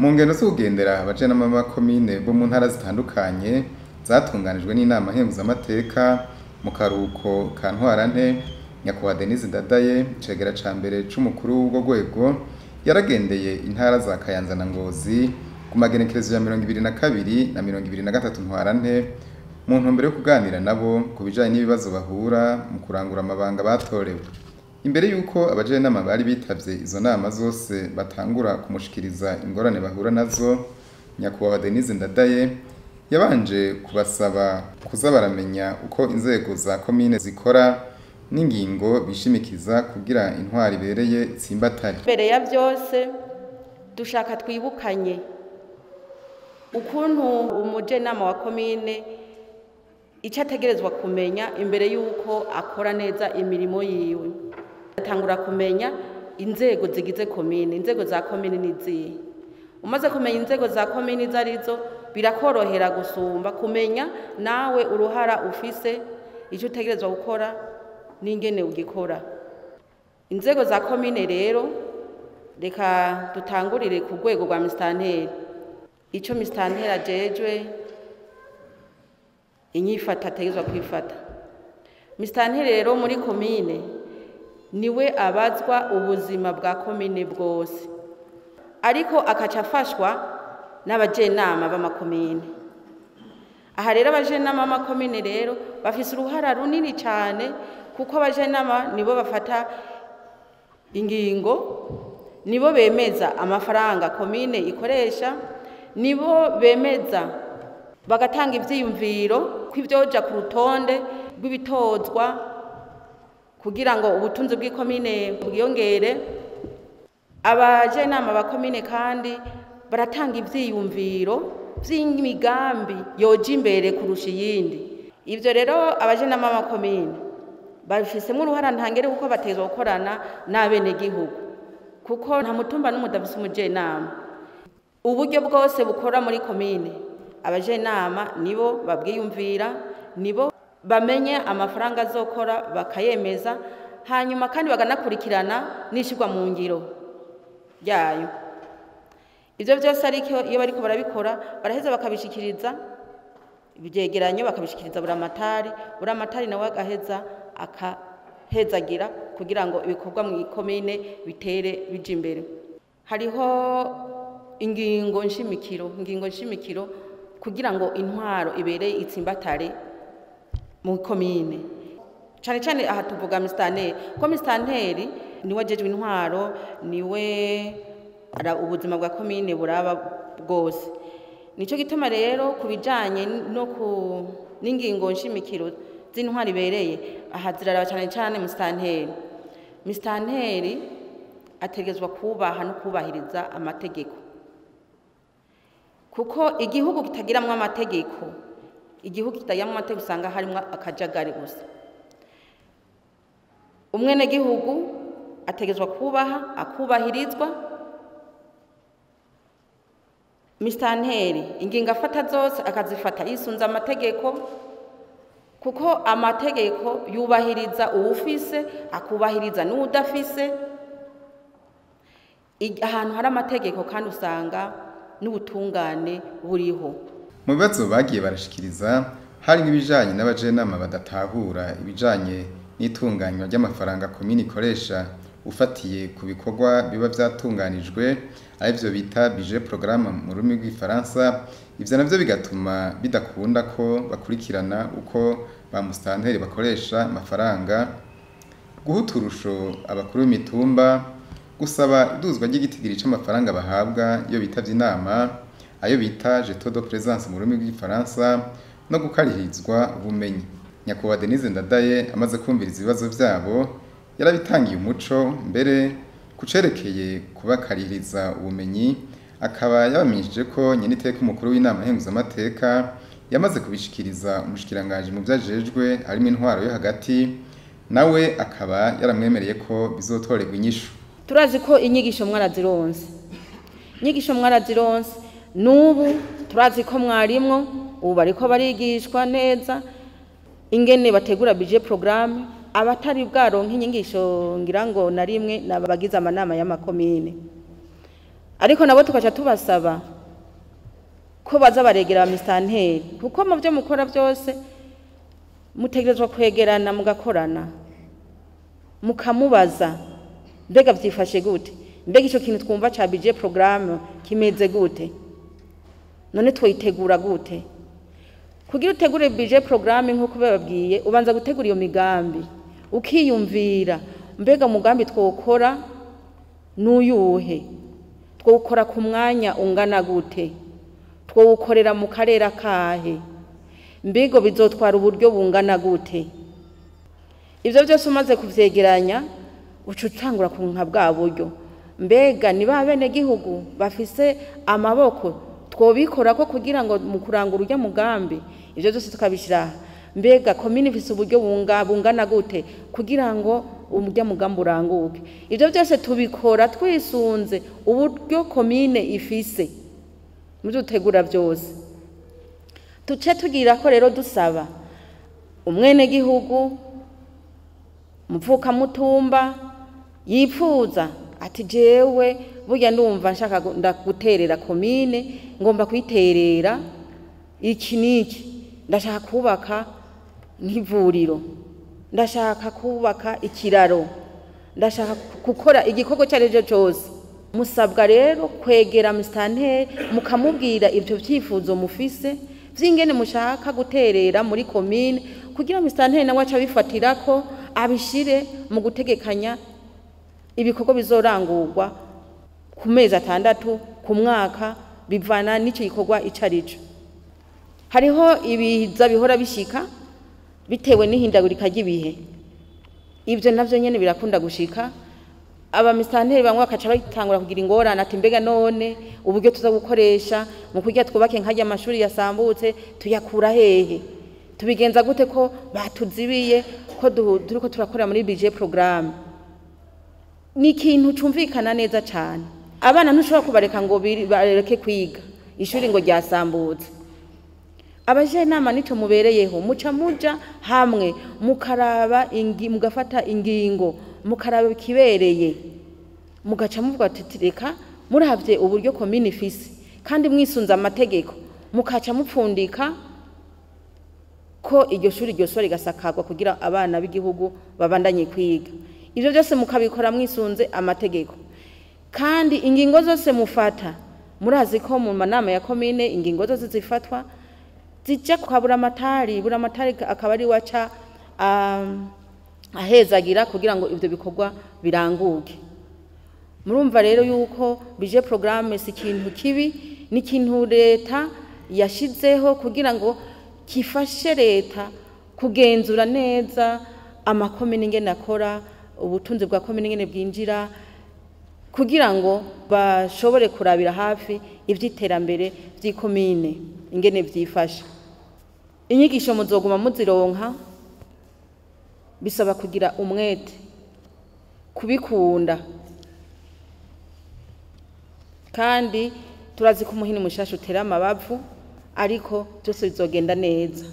Mu ngendo zo kugendera abajenama b'amakomine bo mu ntara zitandukanye zatunganijwe n'inama nkenguzamateka mu karuhuko ka Ntwarante, Nyakubahwa Denise Ndadaye, icegera ca mbere c'umukuru w'urwo rwego, yaragendeye intara za Kayanza na Ngozi ku magenekerezo ya 22 na 23 Ntwarante mu ntumbero yo kuganira nabo ku bijanye n'ibibazo bahura mu kurangura amabanga batorewe. Imbere y'uko abajenama bari bitavye izo nama zose batangura kumushikiriza ingorane bahura nazo, Nyakubahwa Denise Ndadaye yabanje kubasaba kuza baramenya uko inzego za komine zikora n'ingingo bishimikiza kugira intwari ibereye itsimbatare. Mbere ya byose dushaka twibukanye ukuntu umujenama wa komine icyo ategerezwa kumenya imbere y'uko akora neza imirimo yiwe. Atangura kumenya inzego zigize komine, inzego za komine n'izihe. Umaze kumenya inzego za komine izo arizo, birakorohera gusumba kumenya nawe uruhara ufise, icyo utegerezwa gukora n'ingene ugikora. Inzego za komine rero, reka dutangurire ku rwego rwa misitanteri. Icyo misitanteri ajejwe, inyifata ategerezwa kwifata. Misitanteri rero muri komine niwe abazwa ubuzima bwa komine bwose, ariko akaca afashwa n'abajenama b'amakomine. Aha rero abajenama b'amakomine rero bafise uruhara runini cyane, kuko abajenama nibo bafata ingingo, nibo bemeza amafaranga komine ikoresha, nibo bemeza bagatanga ivyiyumviro kw'ivyoja ku rutonde rw'ibitozwa kugira ngo ubutunzi bw'ikomine bwiyongere. Abajenama ba komine kandi baratanga ivyiyumviro vy'imigambi yoja imbere kurusha iyindi. Ivyo rero abajenama b'amakomine babifisemwo uruhara ntangere, kuko bategerezwa gukorana n'abenegihugu, kuko nta mutumba n'umwe udafise umujenama. Uburyo bwose bukora muri komine abajenama nibo babwiyumvira, nibo bamenye amafaranga azokora bakayemeza, hanyuma kandi baganakurikirana n'ishirwa mu ngiro ryayo. Ivyo vyose ariko iyo bariko barabikora baraheza bakabishikiriza ibyegeranyo, bakabishikiriza buramatari, buramatari nawe agaheza akahezagira kugira ngo ibikorwa mu ikomine bitere bija imbere. Hariho ingingo nshimikiro, ingingo nshimikiro kugira ngo intwaro ibereye itsimbatare mu komine. Cane cane aha tuvuga misitanteri, kuko misitanteri niwe ajejwe intwaro, niwe ubuzima bwa komine buraba bwose. Nico gituma rero ku bijanye no ku n'ingingo nshimikiro z'intwaro ibereye, aha ziraraba cane cane misitanteri. Misitanteri ategerezwa kubaha no kubahiriza amategeko, kuko igihugu kitagiramwo amategeko, igihugu kitagiramwo amategeko usanga harimwo akajagari gusa. Umwenegihugu ategerezwa kubaha, akubahirizwa. Misitanteri ingingo afata zose akazifata yisunze amategeko, kuko amategeko yubahiriza uwufise akubahiriza n'uwudafise. Ahantu hari amategeko kandi usanga n'ubutungane buriho. Mu bibazo bagiye barashikiriza harimo ibijanye n'abajenama badatahura ibijanye n'itunganywa ry'amafaranga komine ikoresha ufatiye ku bikorwa biba vyatunganijwe, arivyo bita budget programme mu rurimi rw'igifaransa. Ivyo navyo bigatuma bidakunda ko bakurikirana uko ba musitanteri bakoresha amafaranga, guha uturusho abakuru b'imitumba, gusaba iduzwa ry'igitigiri c'amafaranga bahabwa iyo bitavye inama, ayo bita jeton de présence mu rurimi rw'igifaransa, no gukarihirizwa ubumenyi. Nyakubahwa Denise Ndadaye amaze kumviriza ibibazo vyabo, yarabitangiye umuco, mbere kucerekeye kubakarihiriza ubumenyi akaba yabamenyesheje ko nyeniteka umukuru w'inama nkenguzamateka yamaze kubishikiriza umushikiranganji mu vyajejwe harimo intwaro yo hagati, nawe akaba yaramwemereye ko bizotorerwa inyishu. Turazi ko inyigisho mwarazironse, inyigisho mwarazironse n'ubu turazi ko mwarimwo, ubu bariko barigishwa neza ingene bategura budget programme. Abatari bwaronke inyigisho ngira ngo na rimwe nabagize amanama y'amakomine. Ariko nabo tukaca tubasaba ko baza baregera ba misitanteri, kuko mu byo mukora byose mutegerezwa kwegerana, mugakorana, mukamubaza mbega vyifashe gute, mbega ico kintu twumva ca budget programme kimeze gute, none twoyitegura gute. Kugira utegure budget programme nk'uko bababwiye, ubanza gutegura iyo migambi, ukiyumvira mbega umugambi twokora n'uyuhe, twokora ku mwanya ungana gute, twowukorera mu karere akahe, mbega bizotwara uburyo bungana gute. Ivyo byose umaze kuvyegeranya uca utangura kunka bwa buryo, mbega ni ba bene gihugu bafise amaboko twobikorako kugira ngo mu kurangura urya mugambi, ivyo byose tukabishira. Mbega komine ifise uburyo bungana gute kugira ngo urya mugambi uranguke. Ivyo byose tubikora twisunze uburyo komine ifise mu byo dutegura byose. Tuce tugira ko rero dusaba umwene gihugu muvuka mutumba yipfuza ati jewe burya ndumva nshaka guterera komine, ngomba kuyiterera iki n'iki, ndashaka kubaka nk'ivuriro, ndashaka kubaka ikiraro, ndashaka gukora igikorwa icyo ari cyo cyose. Musabwa rero kwegera misitanteri mukamubwira ibyo vyifuzo mufise vy'ingene mushaka guterera muri komine, kugira misitanteri nawe ace abifatirako abishire mu gutegekanya ibikorwa bizorangurwa ku mezi 6 ku mwaka, bivana n'ico gikorwa ico ari cyo. Hariho ibiza bihora bishika bitewe n'ihindagurika ry'ibihe, ivyo navyo nyene birakunda gushika. Abamisitanteri bamwe bakaca batangura kugira ingorane ati mbega none uburyo tuza gukoresha mu kurya twubake nk'arya amashuri yasambutse tuyakura hehe, tubigenza gute ko batuzibiye ko turiko turakora muri budget programme. Ni ikintu cumvikana neza cane. Abana ntushobora kubareka ngo bareke kwiga ishuri ngo ryasambutse. Abajenama nico mubereyeho, muca muja hamwe mukaraba mugafata ingingo, mukaraba ikibereye, mugaca muvuga ati reka muravye uburyo komine ifise kandi mwisunze amategeko, mukaca mupfundika ko iryo shuri ryosora rigasakagwa kugira abana b'igihugu babandanye kwiga. Ivyo byose mukabikora mwisunze amategeko, kandi ingingo zose mufata murazi ko mu manama ya komine ingingo zose zifatwa zija kwa buramatari, buramatari akaba ari waca ahezagira kugira ngo ivyo bikorwa biranguke. Murumva rero yuko budget programme si ikintu kibi, ni ikintu leta yashizeho kugira ngo kifashe leta kugenzura neza amakomine ingene akora, ubutunzi bwa komine ingene bwinjira, kugira ngo bashobore kurabira hafi ivy'iterambere vy'ikomine ingene vyifashe. Inyigisho muzoguma muzironka, bisaba kugira umwete, kubikunda, kandi turazi ko umuhini mushasha utera amabavu, ariko byose bizogenda neza.